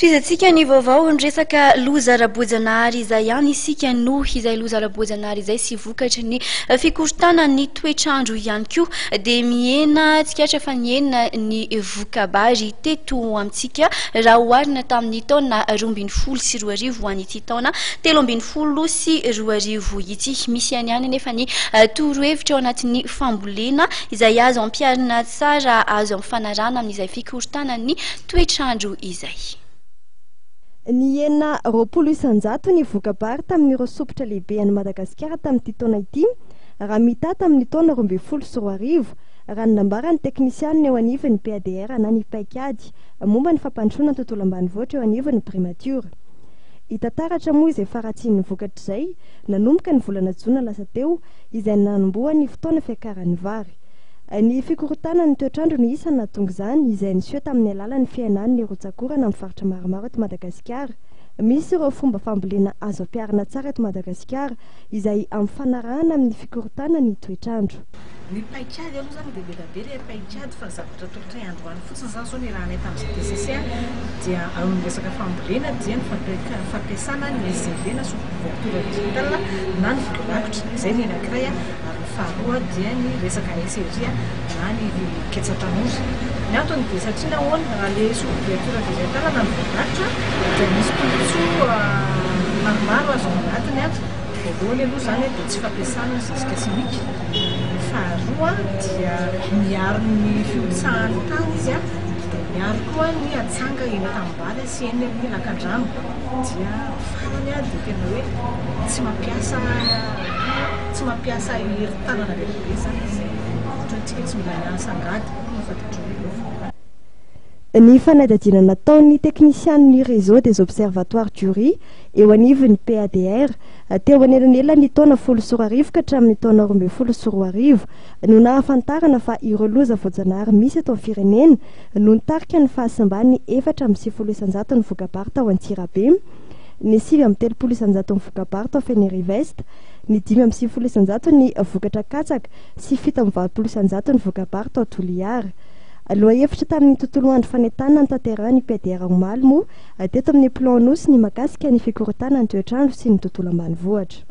Tohizantsika ny vaovao, ny resaka loza ara-boajanahary izay ihany isika noho izay loza ara-boajanahary izay sy vokatry ny fikorontanan'ny toetr'andro ihany koa dia mihena tsikaritra fa nihena ny voka-bary teto amintsika raha oharina tamin'ny taona 2012 ho an'ity taona 2013 ity. Misy ihany ihany anefa ny torohevitra ao anatin'ny fambolena izay azo ampiharina tsara azo ampifanarahana amin'izay fikorontanan'ny toetr'andro izay. Nihena 20% ny voka-bary tamin'ireo sompitra lehibe an'i Madagasikara tamin'ity taona ity raha mitaha tamin'ny taona 2012, raha ny nambaran'ny teknisianina eo anivon'ny PADR na ny paikady momba ny fampandrosoana ny tontolo ambanivohitra eo anivon'ny Primatiora. Hita taratra moa izay faharatsian'ny vokatra izay nanomboka ny volana jona lasa teo izay nanombohan'ny fotoana fiakaran'ny vary. Ny fikorontanan'ny toetr'andro no isan'ny nahatonga izany, izay niseho tamin'ny alalan'ny fihenan'ny rotsak'orana amin'ny faritra maromaro eto Madagasikara. Misy ireo fomba fambolena azo ampiharina tsara eto Madagasikara, izay ampifanarahana amin'ny fikorontanan'ny toetr'andro. Ny paikady aloha izany dia be dia be ilay paikady fa ny zavatra atolotray androany fotsiny izany izao niarahanay tamin'ny ZTCC dia amin'ny resaka fambolena dia ny fampiasana ny SGV na sous couverture végétale na ny voly rakotra, izay ny anankiray. Ary ny faharoa dia ny resaka SRI na ny ketsa tanora. Ny antony dia satria nahoana? Raha ilay sous couverture végétale na ny voarakitra dia misy tombontsoa maromaro azo ao anatiny. Voalohany aloha izany dia tsy fampiasana ny zezika simika. Ny faharoa dia miaro ny fihotsahan'ny tany izy dia miaro koa ny atsanga eny an-tanimbary sy eny amin'ny lakandrano. Dia farany dia tena hoe tsy mampiasa tsy mampiasa hery tanana be dia be izany izy, ohatra hoe tsika tsy mila miasa angady fa dia ohatran'ny hoe. Ny fanadihadiana nataon'ny teknisianin'ny Réseau des Observatoires du Riz eo anivon'ny PADR teo anelanelan'ny taona 2010 ka hatramin'ny taona 2012 no nahafantarana fa ireo loza voajanahary misy eto amin'ny firenena no nitarika ny fahasimban'ny 94 isan-jaton'ny voka-bary tao Antsirabe, ny 39 isan-jaton'ny voka-bary tao Fénérive-Est, ny 95 isan-jaton'ny vokatra katsaka sy 87 isan-jaton'ny voka-bary tao Toliara. Lohahevitra tamin'ny tontolo andro fanentanana notanterahin'ny PDR omaly moa teto amin'ny Plan Nosy ny mahakasika ny fikorontanan'ny toetr'andro sy ny tontolo ambanivohitra.